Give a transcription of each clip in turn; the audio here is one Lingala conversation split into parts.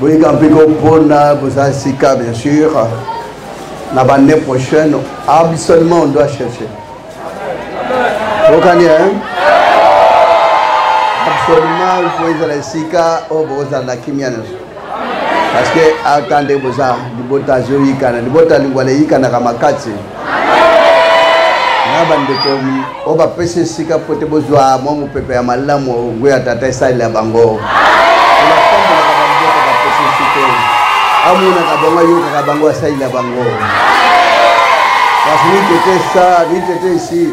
Boyika mpiko mpona boza sika, bien sûr. Na l'année prochaine, absolument on doit chercher. Bokani, hein? Absolument, il faut ezala esika oyo bokozala na kimia nyonso. Parce que ata nde boza libota azoyikana, libota lingwala eyikanaka makasi. Na bandeko oyo bapesi esika mpo te bozwa mwa mopepe ya malamu ngo ya tata esalela bango. Apambolaka bandeko bapesi esika amonaka bango, ayokaka bango, asalela bango. Parce que ni était ça, ni était ici,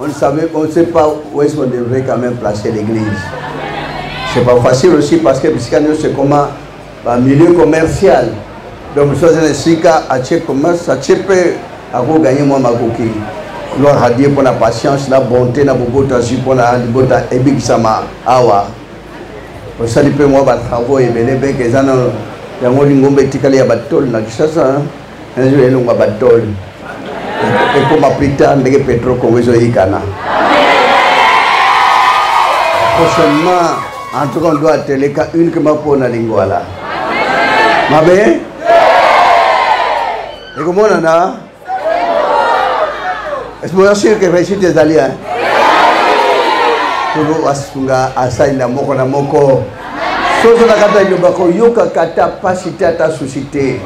on ne savait, on ne sait pas où est-ce qu'on devrait quand même placer l'église. C'est pas facile aussi parce que bisika nyonso ekoma ba milieu commercial. Donc mosusu aza na esika atie commerce, atie mpe akoganye mwa makoki. Gloire à Dieu pour la patience, la bonté, na boboto azwi mpo na libota ebikisama awa. Osali mpe mwa batravaux ebele mpe eza na yango lingomba etikali ya batole na Kinshasa, un jour elongwa batole ekoma plus tard ndenge Petro Congo ezoyikana. Prochainement, en tout cas, on doit atteler ka uniquement mpo na lingwala. Mabe ekomonana. Est-ce que vous êtes sûr que réussite ezali, hein? Tolo asunga asalela moko na moko. Soso na kati ya liloba koyokaka ata pasi te, ata susi te.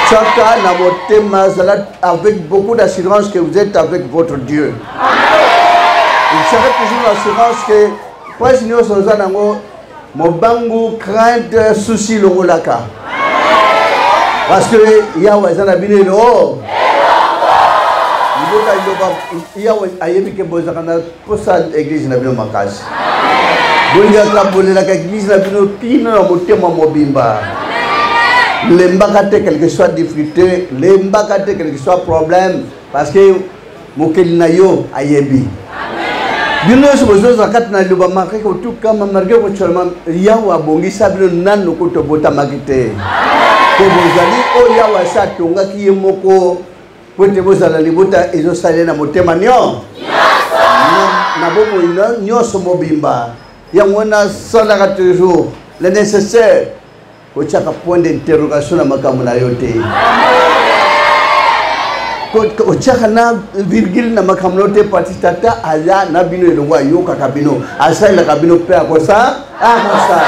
Chaka na motema, zala avec beaucoup d'assurance que vous êtes avec votre Dieu. Vous serez toujours l'assurance que pasi nyonso oza nango, mobangu, crainte, souci longolaka. Parce que Yahweh aza na bino elo. Libota liloba Yahweh ayebi ke bozalaka na posa église na bino makasi. Bolingaka, bolelaka église na bino kino na motema mobimba. Lembaka te quelque soit difficulté, lembaka te quelque soit problème, parce que mokeli na yo ayebi. Bino nyonso bozozwa kati na liloba marke kotukama, marke kotyolama, Yawe abongisa bino nano kutu obotamaki te. Po bozali oyo Yawe asi atongaki ye moko po ete bozala libota ezosalela na motema nyonso na bomoi nyonso mobimba. Yango wana salaka toujours le nécessaire, kotiaka point d'interrogation na makambo na yo te, otiaka na virgule na makambo na yo te. Pati tata aza na bino elongo, ayokaka bino, asalelaka bino mpe akosa akosala.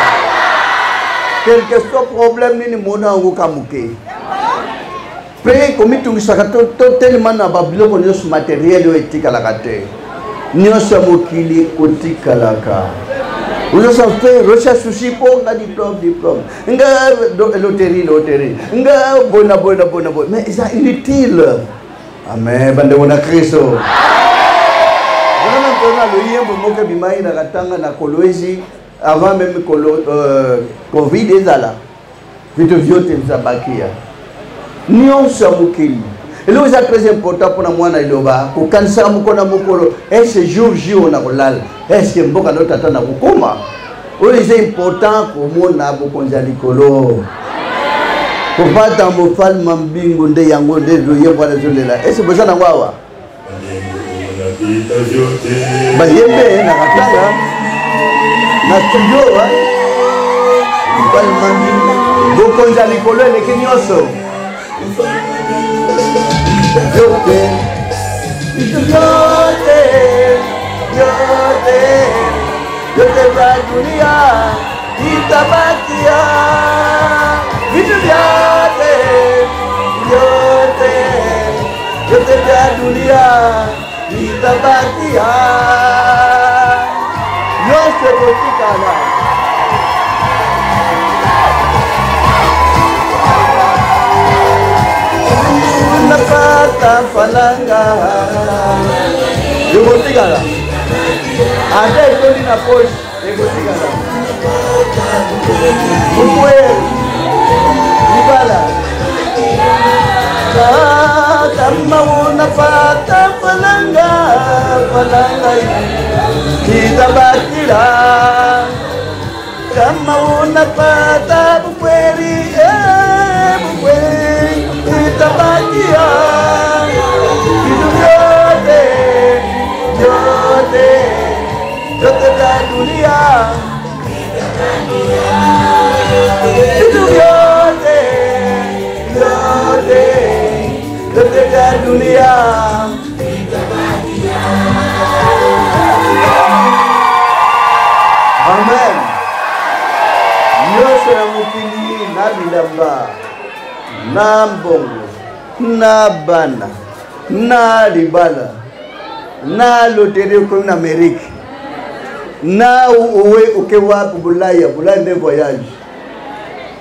Quel que soit problème nini, mona yango ka moke mpe komitungisaka totelema na babiloko nyonso materiel oyo etikalaka te, nyonso ya mokili kotikalaka. Ozosa mpe recherche souci mpo nga diplôme, diplôme nga loterie, loterie nga boye na boye na boye na boye, mais eza inutile. Amen, bandeko na Kristo. Wana mpona loyembo moko ebimaki na Katanga na Kolwezi avant même Covid ezala. Vitu vyote vitabakia, nyonso ya mokili. Eloko eza très important mpona mwana eloba kokanisaka mokolo na mokolo, est-ce jour J oyo nakolala, est-ce mboka na tata nakokoma? Oyo eza important komona bokonzi ya likolo, kopata mofalme mbingu nde yango nde loyembo wana ezolela. Ese boza nango awa bayembe na Katanga na studio mofalme bokonzi ya likolo eleki nyonso. Vyote, vitu vyote, vyote, vyote vya dunia itabakia. Vitu vyote, vyote, vyote vya dunia itabakia. Nyonso ekotikala. Napata falanga ekotikala, ata etondi na poche ekotikala. Mokwe libala kama unapata falanga, falanga itabatila. Kama unapata bukweri, bukweri itabakia. Vitu vyote, vyote, vyote vya dunia, vitu vyote. na mokili na bilamba na mbongo na bana na libala na loterie okomi na amerike na owe oke wapi bulaya bulaya nde voyage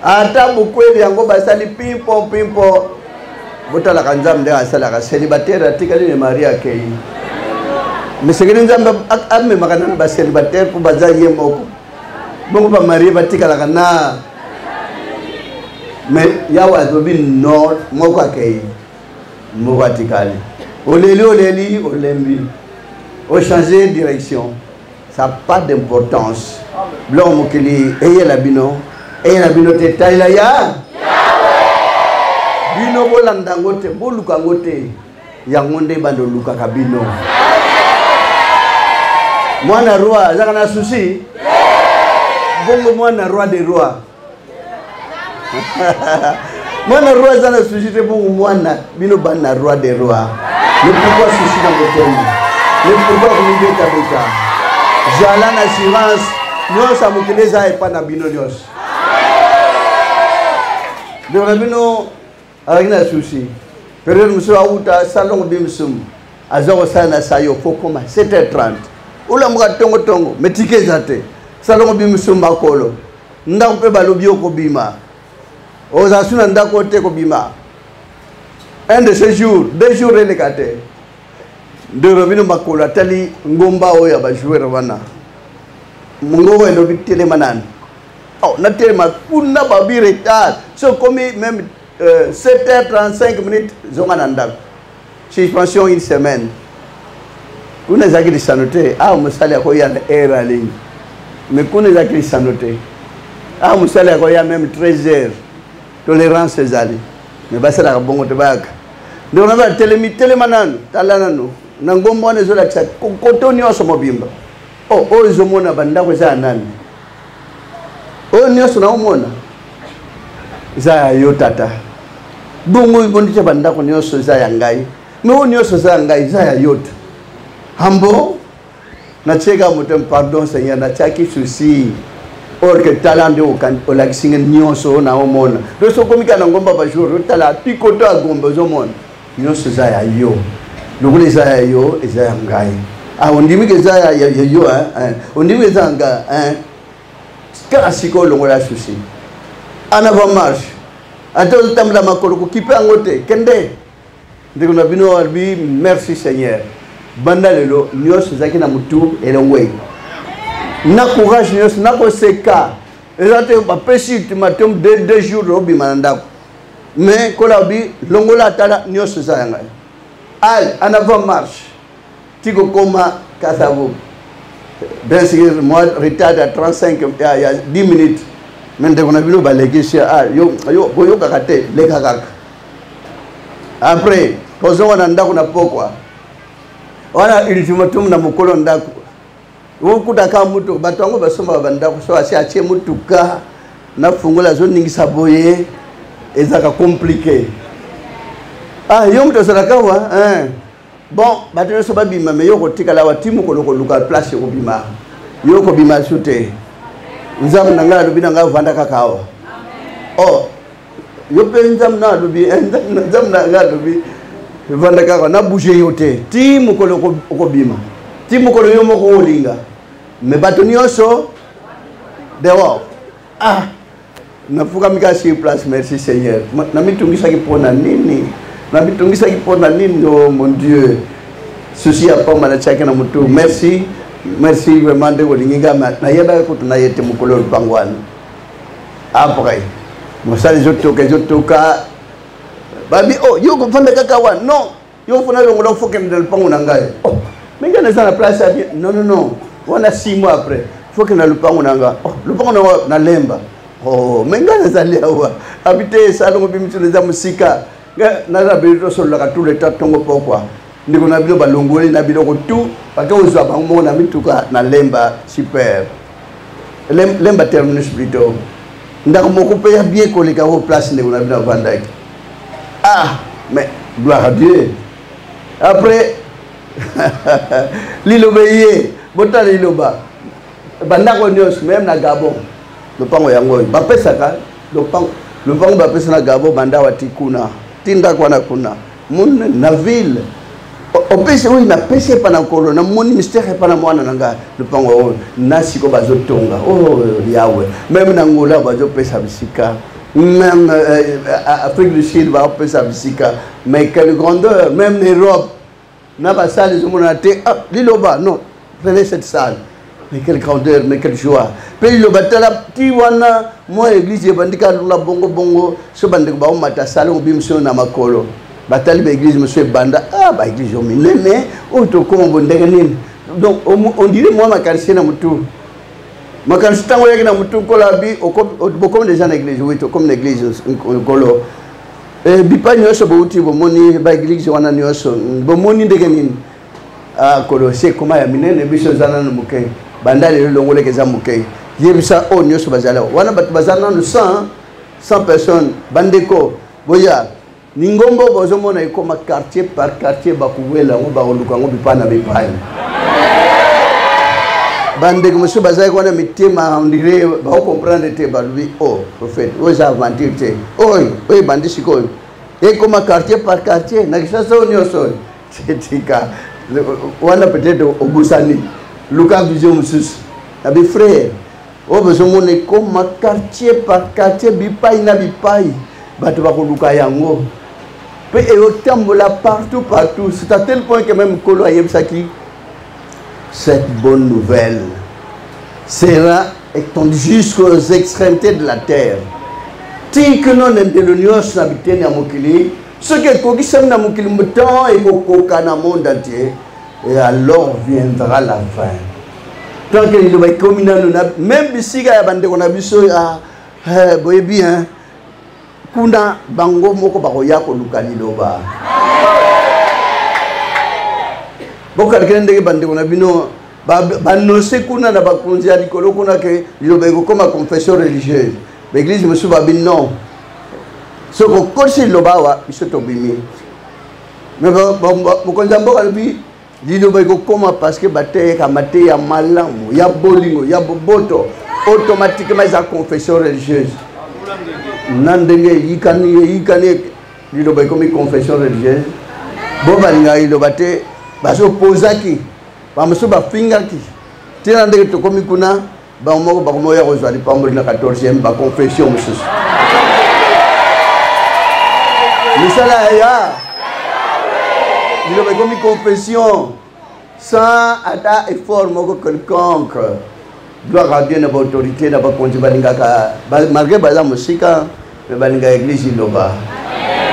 ata bokweli yango basali pimpo pimpo botalaka nzambe ndenge asalaka célibataire atikali ne marie akei mesengeli nzambe amemaka nanu bacélibataire mpo baza ye moko bongo bamarie batikalaka na mais yawe alobi non moko akei moko atikali oleli oleli olembi ochange direction Ça n'a pas d'importance. Biloko mokili eyela bino, eyela bino te talela ya bino bolanda yango te, boluka yango te. Yango nde bando olukaka bino. Mwana roi azaka na souci? Bongo mwana roi de roi. mwana roi aza na susi te bongo mwana bino bana roi de roi mais pourquoi susi na motema mais pourquoi komibetabeta zala na assurance nyonso ya mokili eza epa na bino nyonso ndeko na bino azalaki na susi periode mosusu auta salongo bimisumu aza kosala na sayo fokoma 7h30 olamuka tongotongo metike eza te salongo bimisumu makolo ndako mpe balobi yo kobima ozala su na ndako te kobima un de ces jours deux jours eleka te ndeko bino makolo atali ngomba oyo ya bajoueur wana mongongo elobi telema nanu oh, natelema kuna babi retard so okomi meme euh, 7h35 minutes zonga na ndako suspension une semaine kuna ezalaki lisano te awa mosali akoya na heure alingi mais kuna ezalaki lisano te awa mosali akoya meme 13 heures tolérance ezali mais basalaka bongo te bayaka ndeko na batelemi telema nanu tala nanu na ngomba wana ezolakisa koto nyonso mobimba oh, oyo ezomona bandako eza ya nani oyo nyonso naomona eza ya yo tata bongo ebondisa bandako nyonso eza ya ngai me oyo nyonso eza ya ngai eza ya yo te ambo natieka motema pardon seigneur natiaki souci or ke tala nde olakisi ngai nyonso oyo naomona do soki okomi kaka na ngomba bajour otala pikoto ya gombe ozomona nyonso eza ya yo lokola eza ya yo eza ya ngai ah, ondimi ke eza ya yo ondimi ke eza ya ngai kaka sikoyo longola susi en avant marche ata ozotambola makolo kokipe yango te kende ndeko na bino alobi merci seigneur banda lelo nyonso ezalaki na motu elongwei na courage nyonso nakoseka eza te bapesi ultimatum de deux jours obima na ndako mais kola alobi longola atala nyonso eza ya ngai ale en avant marche ti kokoma kasavubu bien sûr moi retard ya 35 ya, ya 10 minutes me ndeko na bino balekisi ah, yo, yo boyokaka te leka kaka après kozonga na ndako na pokwa wana ultimatum na mokolo ndako okutaka motuka bato yango basombaka bandako so asi atie motuka na fungola azoningisa boye ezalaka komplike ah yo moto ozalaka wa hein. Bon, bato nyonso babima me yo okotikala awa ti mokolo koluka place okobima. Yo okobima su te. Nzambe na ngai alobi na ngai ovanda kaka awa. Oh, yo mpe nzambe na alobi, eh, nzambe na ngai alobi vanda kaka na bouge yo te ti mokolo okobima ti mokolo yo moko olinga me bato nyonso dehors ah nafukami kaka sur place merci seigneur namitungisaki mpo na nini namitungisaki mpo na nini oh mon dieu susi ya pamba natiaki na motu merci merci vraiment ndenge olingi ngai nayebaki kutu na ye te mokolo lopango wana après mosala ezotoka ezotoka babi oh yo kofanda kaka wana non yo fona longola fo kende na lopango na ngai oh mais ngai naza na place ya bien non non non wana six mois après fo kende na lopango na ngai oh lopango na ngai nalemba oh mais ngai nazali awa abi te salongo bimisolo eza mosika naza bino tosololaka tout le temps ntongo pokwa ndeko na bino balongoli na biloko tout bake kozwa bango moko na mituka na lemba super lemba terminus plutôt ndako moko mpe ya bien koleka oyo place ndeko na bino avandaki ah mais gloire à dieu après liloba eye botala liloba bandako nyonso meme na gabon Lopango yango oyo bapesaka lopango, lopango bapesa na Gabo banda awa ti kuna ti ndako wana kuna monene na ville. Opesi oyo napesi epa na nkolo, namoni mystère epa na mwana na ngai. Lopango oyo na siko bazotonga, oh Yawe, meme na Angola bazopesa bisika, même Afrique du Sud bazopesa bisika, mais quelle grandeur! Même l'Europe na basale ezomonana te. Ah, liloba non, prenez cette salle, mais quelle grandeur, mais quelle joie! Mpe liloba tala ti wana mwa église ebandi kalula bongo bongo, so bandeko baomata sale obi mosusu na makolo, batali baeglise mosusu ebanda, ah, baeglise oyo minene oyo tokoma bo ndenge nini? Donc on dirait mwa makanisi na motu, makanisi ntango oyaki na motu, nkolo abi bokomi déjà na église. Oui, tokomi na église, nkolo. Bipai nyonso bouti, bomoni baeglise wana nyonso, bomoni ndenge nini? Ah, nkolo, se ekoma ya minene, biso eza nanu moke. Banda lelo longoleka eza moke. Yebisa oyo nyonso bazali wana, bato baza nanu 100 personnes. Bandeko boya, lingomba bozomona ekoma quartier par quartier, bakowela yango, bakoluka yango bipai na bipai. Bandeko mosusu bazalaki wana, mitema on dirait bakocomprendre te, balobi: o oh, prophète, oyo eza aventure te, oyo oyo ebandi sikoyo ekoma quartier par quartier na Kinshasa oyo nyonso oyo. Tika wana, peut-être obosani, luka vision mosusu. Na bifrère oyo bozomona ekoma quartier par quartier, bipai na bipai, bato bakoluka yango mpe eyotambola partout partout. C'est à tel point que même nkolo ayebisaki: cette bonne nouvelle sera étendue jusqu'aux extrémités de la terre, ti kino na ndelo nyonso na biteni ya mokili. Soki ekokisami na mokili motan, ekokoka na monde entier, et alors viendra la fin. Tant que liloba ekomi nano na même bisika ya bandeko na biso ya boyebi hein, kuna bango moko bakoya koluka liloba. Bokalkile ndenge bandeko na bino banonse kuna na bakonzi ya likolo kuna ke liloba ekokoma confession religieuse. Baeglise mosusu babi non, soki okotisi liloba awa, biso tobimi. Me mokonzi ya mboka alobi liloba ekokoma parce que bateyeka mateya malamu ya bolingo ya boboto, automatiquement eza confession religieuse. Na ndenge eyikani eyikani, liloba ekomi confession religieuse. Bo balingaka liloba te, bazopozaki, bamosusu bafingaki, ntina ndenge tokomi kuna, bango moko bakomoya kozwa lipamboli na 14e baconfession mosusu. Misala ya liloba ekomi confession sans ata effort moko quelconque. Gloire à Dieu na baautorité na bakonzi balingaka, malgré baza mosika, me balingaka église liloba.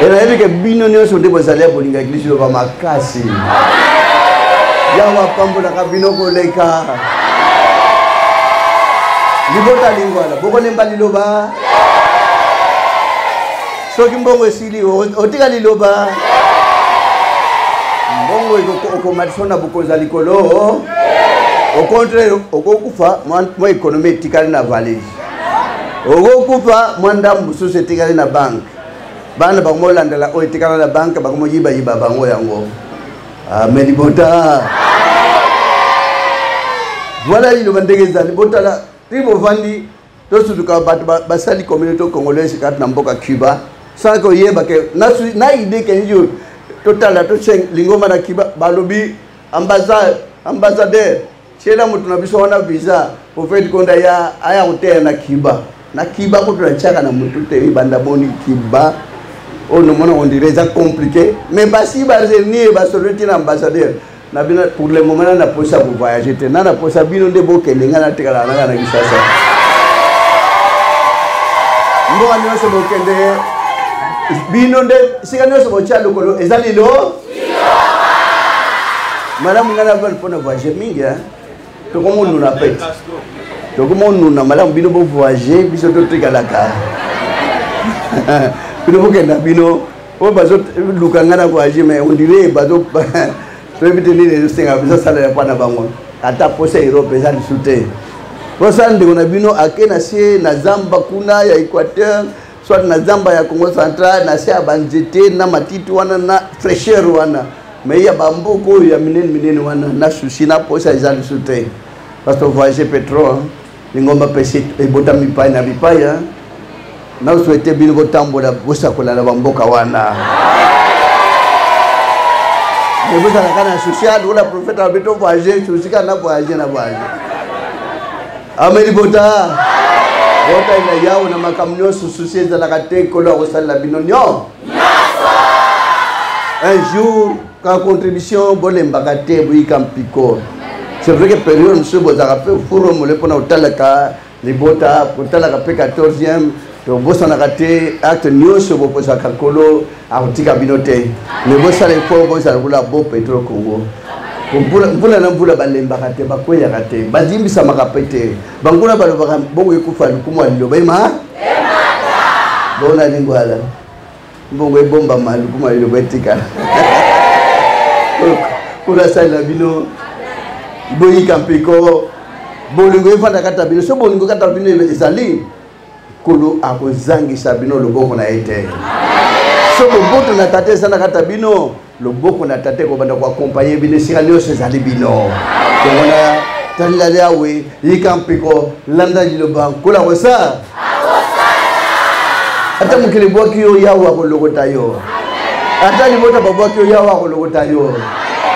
E nayebi ke bino nyonso nde bozali ya bolinga église liloba makasi. Yawe apambolaka bino koleka. Libota lingwala, bokolemba liloba? Soki mbongo esili, otika liloba? Mbongo okomatisa na bokonzi ya likolo. Au contraire, okokufa mwa économie etikali na valise, okokufa mwa ndambo mosusu etikali na banke, bana bakomolandela oyo etikala na banke, bakomoyibayiba bango yango. Me libota, voilà liloba ndenge ezali. Botala ti bovandi, tosutuka bato basali communauté congolaise kati na mboka Cuba sans koyeba ke na idée ke jour totala totie lingomba na Cuba. Balobi ambassadeur, tiela moto na biso wana visa, prophète Konda ya aya koteya na Cuba. Na Cuba kutu natiaka na motu te, ebanda boni Cuba oyo nomona, on dirait eza compliqué, mais basi barenir basolo ti na ambassadeur na bino. Pour le moment na naposa kovoyage te, na naposa bino nde bokende, ngai natikala nanga na Kinshasa. Mboka nyonso bokende, bino nde sika nyonso botya lokolo eza lilo malamu. Ngai navandi mpo na voyage mingi, tokomonuna pete, tokomonuna malamu. Bino bovoyage, biso totikalaka. Bino bokenda, bino oyo bazoluka ngai na voyage, mais on dirait bazo toyebi te nini ezosenga biso asalela mpo na bango. Ata posa Europe eza lisu te, posa ndeko na bino ake na se na zamba kuna ya Équateur, soit na zamba ya Congo Central, na se ya banzete na matiti wana na fraîcheur wana. Mais ya bamboka oyo ya minene minene wana, na susi na posa eza lisu te, parce que voyage pe trop. Lingomba mpe ebotami bipai na bipai. Nasouhaite bino botambola, bosakola na bamboka wana. Mais bozalaka na social ola prophète alobi to voyage, souci kaka na voyage na voyage. Ame libota, botalela Yawe na makambo nyonso, souci ezalaka te, Nkolo akosalela bino nyonso. Un jour ka contribution, bolembaka te, boyika mpiko. C'est vrai que période mosusu bozalaka mpe furomole mpona kotalaka libota, kotalaka mpe 14e. Tobosanaka te acte nyonso bokozaka, Nkolo akotika bino te. Me bosala efort, bozala lokola bo Petro Congo. Mvula na mvula balembaka te, bakweyaka te, bazimbisamaka mpe te. Banguna balobaka bongo ekufa, lokumu ya liloba ema bona lingwala, mbongo ebombama, lokumu ya liloba etikala. Kuna asalela bino, boyika mpiko, bolingo efanda kati na bino. So bolingo kati na bino ezali, Nkolo akozangisa bino loboko na ye te. So boboto na Tata eza na kati ya bino, loboko na Tata ekobanda koakompagne bino esika nyonso ezali bino. Yango na talela Yawe, yika mpiko, landa liloba, Nkolo akosala. Ata mokili ebwaki yo, Yawe akolokota yo. Ata libota babwaki yo, Yawe akolokota yo.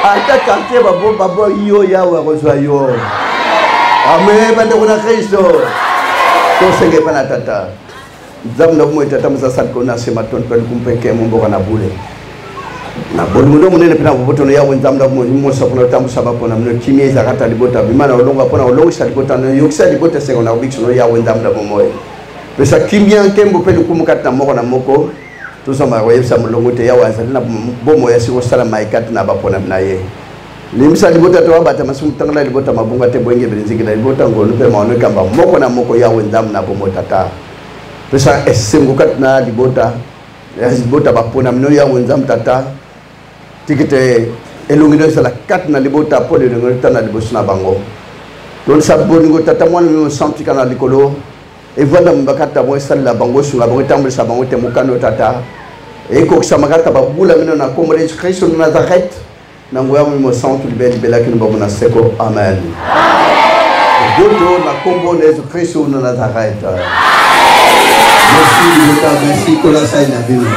Ata quartier babwaki yo, Yawe akozwa yo. Amen. Bandeko na Kristo, tosenge epai na Tata Nzambe na bomoi. Tata mosasa likolo na nsima, tondi mpe lukumu mpe nkembo mboka na bule na bolingo ndo monene mpe na bobotono. Yawe Nzambe na bomoi, mosa mpona otambusa bapona mino, kimia ezalaka ata libota bima na olonga mpona olongisa libota no, yokisa libota esengo na kobikisa no. Yawe Nzambe na bomoi, pesa kimia, nkembo mpe lokumu kati na moko na moko. Tozamba koyebisa molongo te Yawe azali na bomoi, asi kosala mai kati na baponami na ye. Limbisa libota to babata masumu, tangela libota mabunga te, boyengebele nzikela libota, ngolu mpe maono ekamba moko na moko. Yawe Nzambe na bomoi, Tata, pesa esengo kati na libota ya libota baponami no. Yawe Nzambe Tata, tiki te elongi no ezala kati na libota, mpo elongi no tana liboso na bango. Tondisa bolingo Tata, Mwana, Mimo Santu tika na likolo evanda mbakata bango, esalela bango, esunga bango, etambwisa bango te. Mokano Tata ekokisama kaka babula mino na nkombo na Yesu Kristo na Nazareth, na nguya Molimo Santu, libela libelaki no bango na seko. Amen. Boto na nkombo na Yesu Kristo na Nazareth. Merci libota, merci. Kola sai na bino.